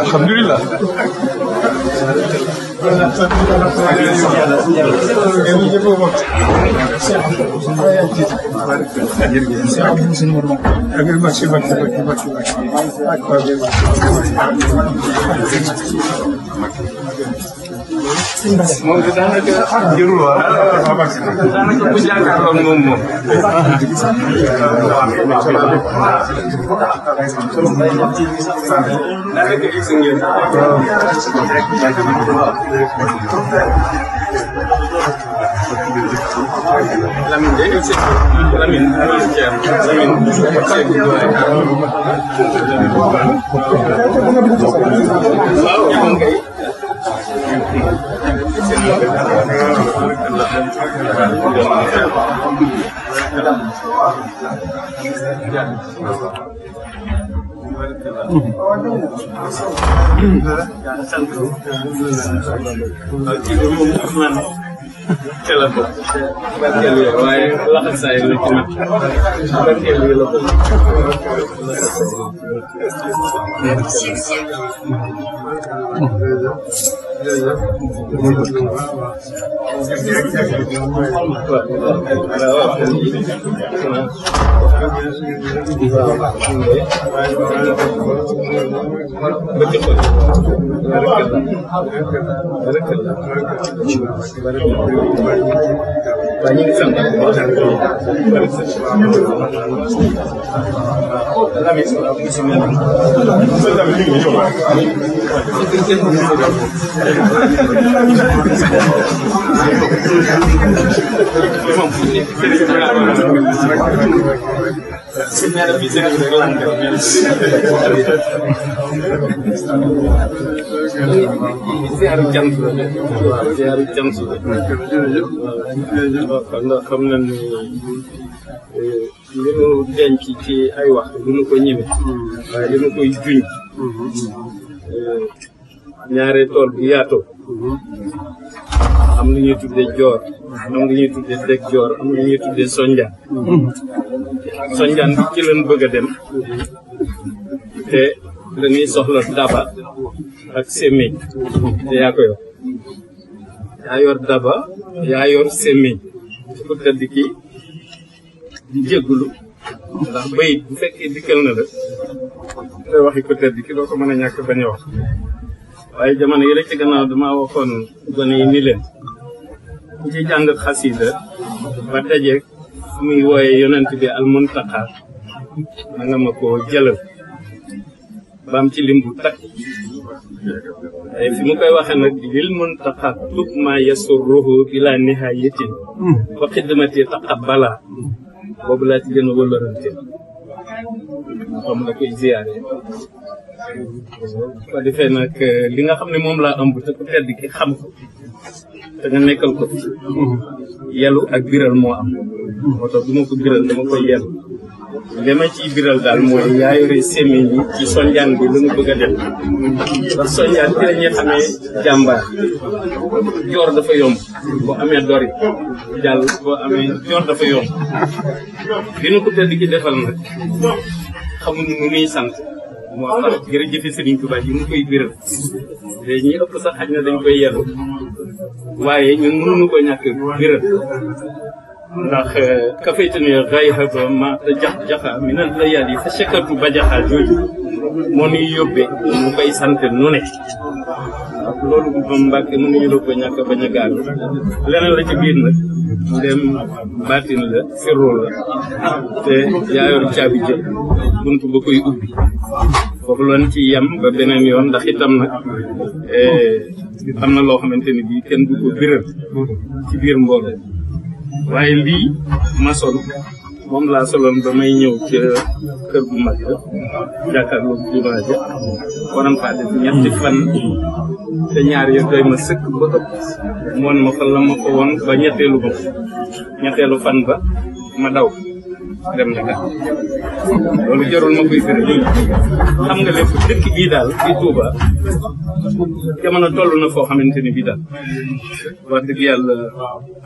Alhamdulillah. Moom daanaka jërul daanaka bu jàkkaarloo moom daanaka gis ngeen Lamine de gis Lamine xam na ni li nu denc ci ay wax du nu ko ñeme waaye li nu koy juñ ñaare tool bu yaatoo am lu ñuy tuddee joor am lu ñuy tuddee deg joor am lu ñuy tuddee sonjaan bi ci leen bëgg a dem te dañuy soxla daba ak semeñ te yaa ko yor yaa yor daba yaa yor semeñ ku tedd ki di jéggulu ndax bayit bu fekkee dikkal na la te waxi ku tedd ki doo ko mën a ñàkk bañ a wax waaye jamono yi rek ci gannaaw dama waxoon gone yi ni leen ku ci jàng xasida ba dajeeg fu muy wooye yonent bi al muntaqa na nga ma ko jëlal ba am ci lim bu takk ay fi mu koy waxee nag lil muntaqa tub ma yasurruhu ila nihayatin wa xidmati taqabbala boobu laa ci gën a wëlërante xam la koy ziyaare ko defee nag li nga xam ne moom laa ëmb te ku tedd ki xam ko te nga nekkal ko yelu ak biral moo am moo tax du ma ko biral dama koy yelu li ma ciy biral daal mooy yaa yore semeñ yi ci sonjaan bi la mu bëgg a def ndax sonjaan bi la ñuy xamee jàmbaar joor dafa yomb boo amee dori jàll boo amee joor dafa yomb li nu ko tedd ki defal nag xamuñu nu muy sant moo tax jërëjëf Sëriñ Tuubaa yi mu koy biral te ñi ëpp sax xaj na dañ koy yelu waaye ñun mënuñu ko ñàkk biral ndax kafaytani gayhaba ma ta jax-jaxa mi nan la yàlla yi fa sekkatu ba jaxaa jooju moo nuy yóbbee mu koy sant nu ne ak loolu moom Mbàkke mënuñu la ko ñàkk bañ a gaal leneen la ci biir nag dem baatin la sirru la te yaa yor caabi jël buntu ba koy ubbi foofu loon ci yem ba beneen yoon ndax itam nag am na loo xamante ni bii kenn du ko biral ci biir mbooloo waaye lii ma sol moom laa soloon ba may ñëw ca kër gu mag la jàkkaarloo jumaa ja waroon faa def ñetti fan te ñaar ya doy ma sëkk ba ëpp moon ma fa la ma ko woon ba ñetteelu fan ba ma daw dem Dakar loolu jarul ma koy firi xam nga lépp dëkk bii daal di Touba jamono toll na foo xamante ni bii daal wax dëgg yàlla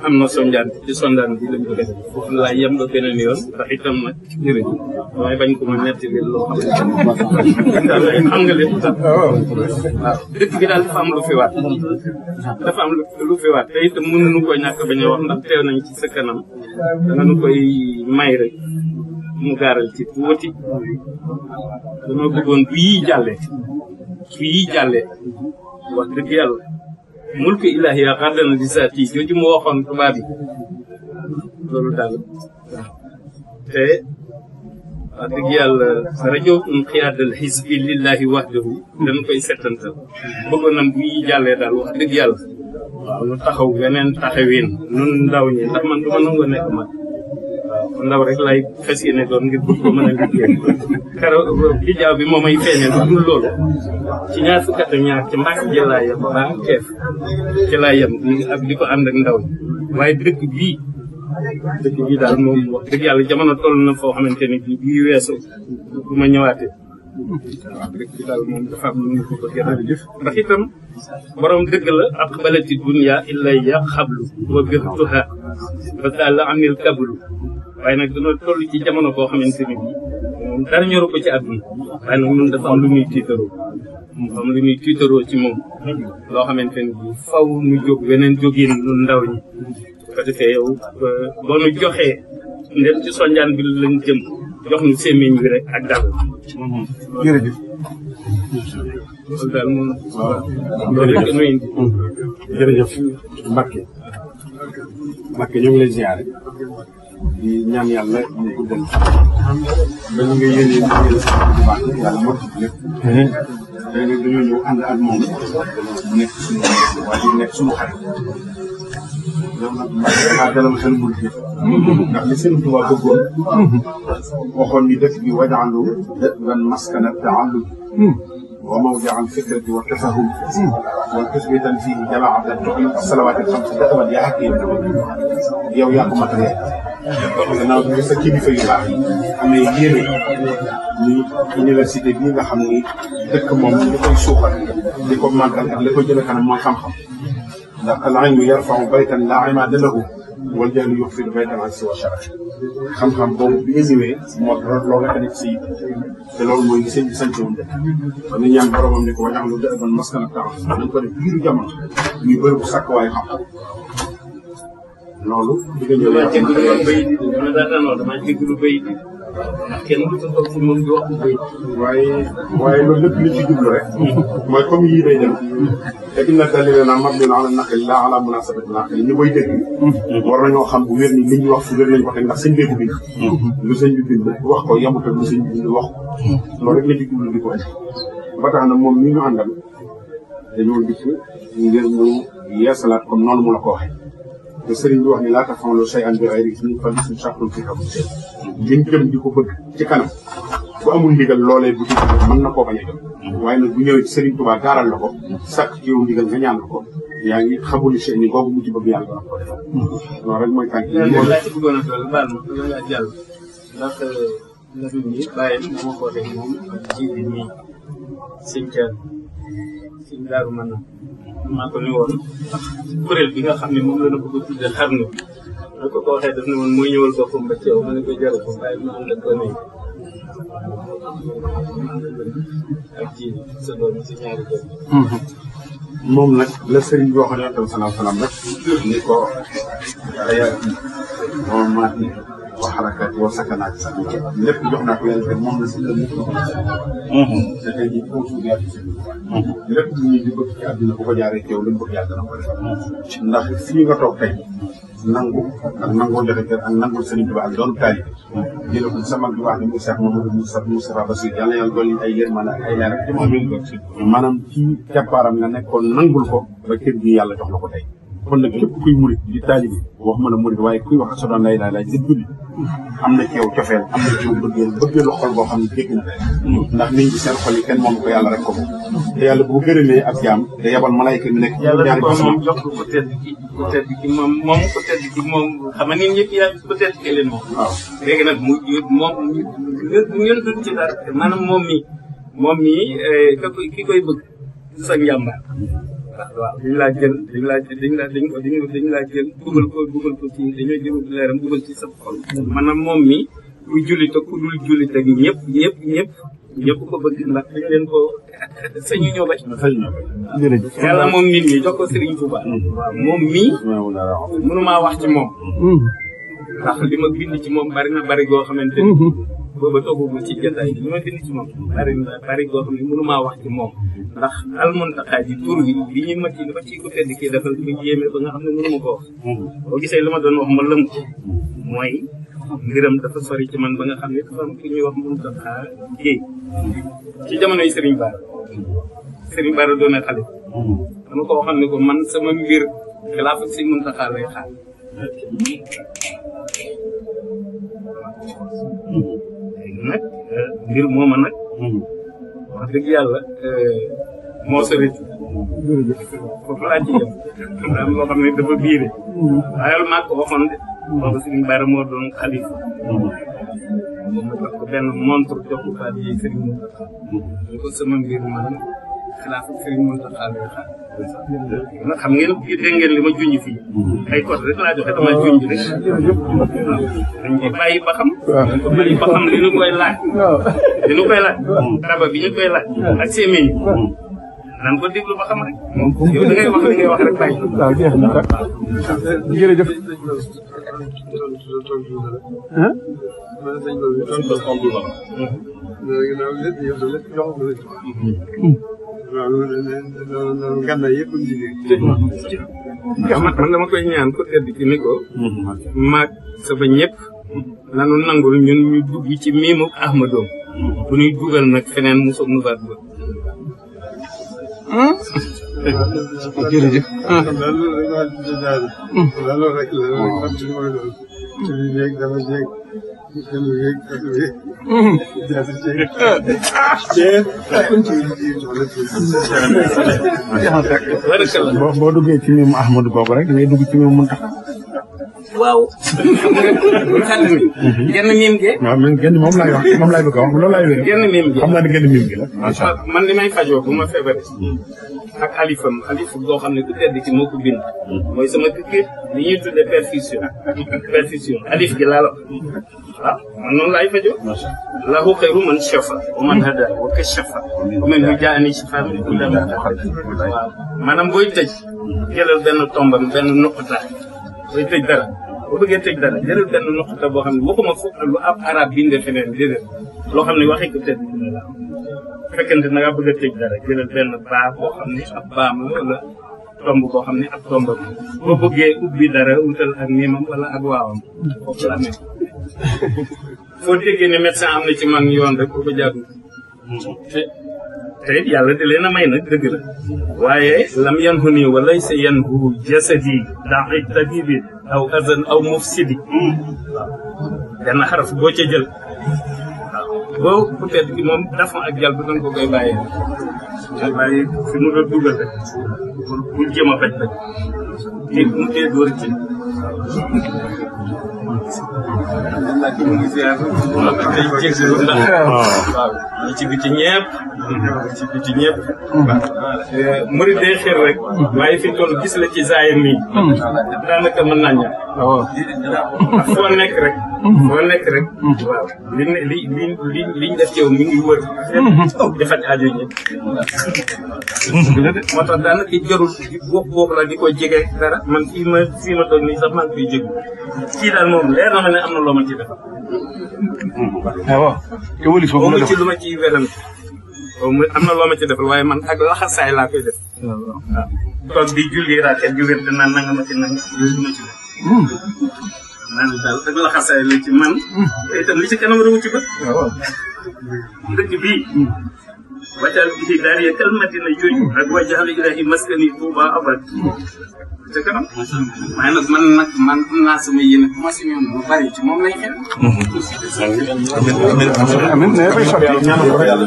am na sondaan bi lañ ko def foofu laa yem ba beneen yoon ndax itam nag jërëjëf waaye bañ ko ma netti li loo xam daal xam nga lépp daal waaw dëkk bi daal dafa am lu fi waat lu fi waat te itam mënuñu ko ñàkk bañ a wax ndax teew nañ ci sa kanam danga nu koy may rek mu gaaral ci tuuti dama bëggoon bu yii jàllee wax dëgg yàlla mulku ilahi ya xardana di saati jooju mu waxoon tubaab bi loolu daal te wax dëgg yàlla rajo xiyaadal xisbi lillahi wahdahu dañ koy settantal bëggoon nam bu yii jàllee daal wax dëgg yàlla waaw nu taxaw beneen taxawin nun ndaw ñi ndax man du ma nangoo nekk mag ndaw rek lay fas yéene doon ngir bëgg ko mën a liggéey bi jaaw bi moo may feeñal dul loolu ci ñaar fukki at ak ñaar ci mbàkk jëlaa yem ba keef ci laa yem ak di ko ànd ak ndaw ñi waaye dëkk bii daal moom wax dëgg yàlla jamono toll na foo xamante ni bii weesu bu ma ñëwaatee waaw dëkk bi daal moom dafa am lu ñu ko bëgg a jëf ndax itam borom dëgg la aqbalati dunya ilayya xablu wa birtuha ba daal amil kablu waaye nag dina toll ci jamono boo xamante ni bii moom dara ñoru ko ci àdduna waaye nag ñun dafa am lu muy tiitaroo ci moom loo xamante ni bii faw nu jóg weneen jógin ñun ndaw ñi ko defee yow boo nu joxee ndem ci sonjaan bi lañ jëm jox nu sémmiñ bi rek ak dal jërëjëf loolu daal moom loolu rek nu indi jërëjëf Mbacke ñu ngi lay ziare di ñaan yàlla ñu guddal ba ñu nga yéene bu baax yàlla moo ci lépp tey nag dañoo ñëw ànd ak moom nekk suñu waaye di nekk suñu xarit ñoom nag Mbacke dangaa dalal xel bul fi ndax li seen Tuubaa bëggoon waxoon ni dëkk bi wajaalu dëban maskana taallum wa mawdia alfikrati wa tafahum wal tusbitan fihi jamaata tuqim salawaati alxams dëkkabat yaa xaqi yow yaa ko matale gannaaw bi sa kilifa yu baax yi amee yéene ni université bii nga xam ni dëkk moom li koy suuxal li ko màggal ak li koy jëme kanam mooy xam-xam ndax al ilmu yarfau baytan laa imaada lahu wal jahlu yuxfidu baytan an siwa sharaf xam-xam boobu bi nga ñëwee moo loolu rek a nekk si te loolu mooy li sëñ bi sant woon dëkk kon ni ñaan boromam ne ko wajaxlu dëban maskana taam nañ ko def biiru jamono ñuy bëri bu sàkk waaye xam-xam loolu di nga ñëw dama jégalu bay di dama daan wax dama jégalu bay di ndax kenn du ko toog si moom di wax bay waaye loolu lépp li ci jublu rek mooy comme yii day dem te inna dalilana mabniun ala naqli la ala munasabati naqli ñu koy dégg war nañoo xam bu wér ni li ñu wax fu wér lañ ko teg ndax sëñ bee ko bind lu sëñ bi bind wax ko yamut ak lu sëñ bi bind wax ko loolu rek la ci jublu di ko indi ba tax na moom ni ñu àndal dañoo dikk ngir ñu yeesalaat comme noonu mu la ko waxee te sëriñ bi wax ni laa taf'alu shay'an bi ghayri idnin fa bi'sa shartun fi hukmihi liñ jëm di ko bëgg ci kanam bu amul ndigal loolee bu ci mën na koo bañ a jëm waaye nag bu ñëwee ci sëriñ Tuubaa gaaral la ko sàkk ci yow ndigal nga ñaan la ko yaa ngi xamuli seen ni boobu mu ci bëgg yàlla ko def loolu rek mooy tànk yi laa ci bëggoon a dool baal ma loolu laa jàll ndax la du nii bàyyam moo ko def moom ak ji bi nii sëñ Thiel sëñ Daaru Manaan maa ko ne woon kuréel bi nga xam ne moom la na ko ko tudde xarnu da ko waxee daf ne woon mooy ñëwal boppam ba ceew ma ne ko jaru ko waaye ma ànd ak ko ne ak ji sa doom si ñaari doom moom nag la sëriñ bi waxoon yonent bi salaam rek ni ko ayaati wa mamaati wa xarakaati wa sakanaati sax lépp jox naa ko yàlla moom la si lépp te tey jii foofu bi ak lépp lu ñuy di bëgg ci àdduna bu ko jaaree ci yow lu mu bëgg yàlla dana ko def ndax fii nga toog tey nangu ak nangoo joxe kër ak nangul sëriñ bi ak doon taalibe jëlee ko sama bi wax ne mu Cheikh Mamadou Moustapha Bassir yàlla yàlla dolli ay yërmande ak ay leer ak maanaam ci keppaaram nga nekkoon nangul ko ba kër gi yàlla jox la ko tey kon nag képp kuy murit di taalibi wax mën a murit waaye kuy wax asodaan lay laay ci julli am na ci yow cofeel am na ci yow bëggeelu xol boo xam ne dégg na ndax nit ñi seen xol yi kenn moom ko yàlla rek ko moom te yàlla bu gërëmee ak jaam te yabal malayka mi nekk yàlla da ko moom jox ko tedd ki moom ko tedd ki moom xam nga nit ñëpp yaa ko tedd ki leen moom waaw léegi nag moom ñun duñ ci dara maanaam moom mii ki koy bëgg sa njàmbaar waaw dañ laa jël dañ laa jël dugal ko ci dañoo jël leeram dugal ci sa xol maanaam moom mi kuy jullit ak ku dul jullit ak ñëpp ko bëgg ndax dañ leen ko sañu ñoo bañ yàlla moom nit ñi jox ko Serigne Touba waaw moom mii mënumaa wax ci moom ndax li ma bind ci moom bari na bari goo xamante ni booba toogagul ci jotaay bi li ma bind ci moom bari goo xam ne mënumaa wax ci moom ndax almuntaxaa ji tur bi li ñu ma ci ko tedd kii dafa ñu yéeme ba nga xam ne mënuma ko wax boo gisee li ma doon wax ma lëm ko mooy mbiram dafa sori ci man ba nga xam ne dafa am ki ñuy wax muntaxaa géey ci jamonoy Serigne Bara doon na xale dama ko waxoon ne ko man sama mbir xilaaf ak si muntaxaa lay xaar nag mbir mooma nag wax dëgg yàlla moo sori foofu laa ci yem daam loo xam ne dafa biire waaye maa ko waxoon de boobu Serigne Bara moo doon xalifa moom ma jox ko benn montre jox ko faat yi Serigne Mountakha ñu ko sama mbir man xilaaf ak Serigne Mountakha lay xaar nag xam ngeen dégg ngeen li ma junj fii ay code rek laa joxe dama junj rek waaw dañ ko bàyyi ba xam dañ ko bàyyi ba xam li ñu koy laaj raba bi ñu koy laaj ak semeñ nan ko déglu ba xam rek yow da ngay wax li ngay wax rek bàyyi waaw jeex na jërëjëf man dama koy ñaan ko tedd ki ni ko maag sama ñëpp nanu nangul ñun ñu dugg ci miimu Ahmadoom bu ñuy dugal nag feneen mu soog nu faat ba jërëjëf boo duggee ci miimu Ahmadou boobu rek da ngay dugg ci miimu Mountakha waaw xel mi genn miim gi waaw man genn moom laay wax moom laay bëgg a wax loolu laay wér genn miim gi xam naa ne genn miim gi la man li may fajoo bu ma feebaree ak alif boo xam ne ku tedd ki moo ko bind mooy sama tukki li ñuy tuddee perfusion alif gi laa la waaw man noonu laay fajoo lahu xayru man shafa wa man hada wa kashafa wa man jaani shifa min kulli waaw maanaam booy tëj jëlal benn tombam benn nuqta booy tëj dara boo bëggee tëj dara jëlal benn nuqta boo xam ne waxuma foofu lu ab arab bindee feneen déedéet loo xam ne waxee ko tedd la fekkente na nga bëgg a tëj dara jëlal benn baa boo xam ne ab baam wala tomb boo xam ne ab tomb bi boo bëggee ubbi dara wutal ak niimam wala ak waawam foofu la amee foo déggee ne médecin am na ci man yoon rek ko jaadu te it yàlla di leen a may nag dëgg la waaye lam yanhu nii wa laysa yanhu jasadi da'i tabibi aw azan aw mufsidi waaw benn xaraf boo ca jël waaw boo peut-être que moom dafa ak jàll bi dañ ko koy bàyyee waaye fi mu doon dugal rek bu jéem a faj rek te mu tee door ci waaw ñi ci biti ñëpp murid day xër rek waaye fi toll gis la ci zaayam nii daanaka mën naa ñàkk foo nekk rek waaw liñ def ci yow mi ngi wër di faj aajo ñëpp moo tax daanaka jarul boobu la di ko jege dara man fii ma toog nii sax maa ngi koy jégu kii daal moom leer na ma ne am na loo ma ci def waaw mu ci lu ma ciy werante am na loo ma ci defal waaye man ak laxasaay laa koy def waaw toog di julli raaket ju wér dinaa nanga ma ci nanga ma ci def naan daal dëgg la xasaay la ci man te itam li ci kanam rawu ci bët dëkk bii wàccal bi daal ya kalmatina jooju ak wajjal ilahi maskani tuuba abad ca kanam waaye nag man am naa sama yéene bu ma si ñoom bu bari ci moom lay xel amiin ne fay sotti ñaanal ko yàlla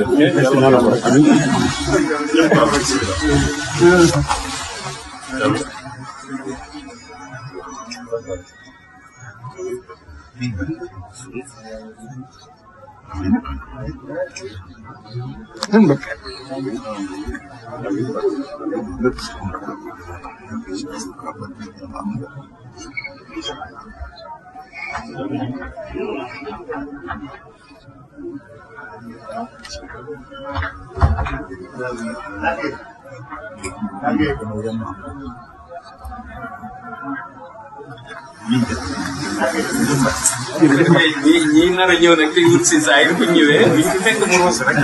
ñaanal ko rek amiin ñi nar a ñëw nag te wut si saa yi bu ñëwee ñu fekk mu roos rek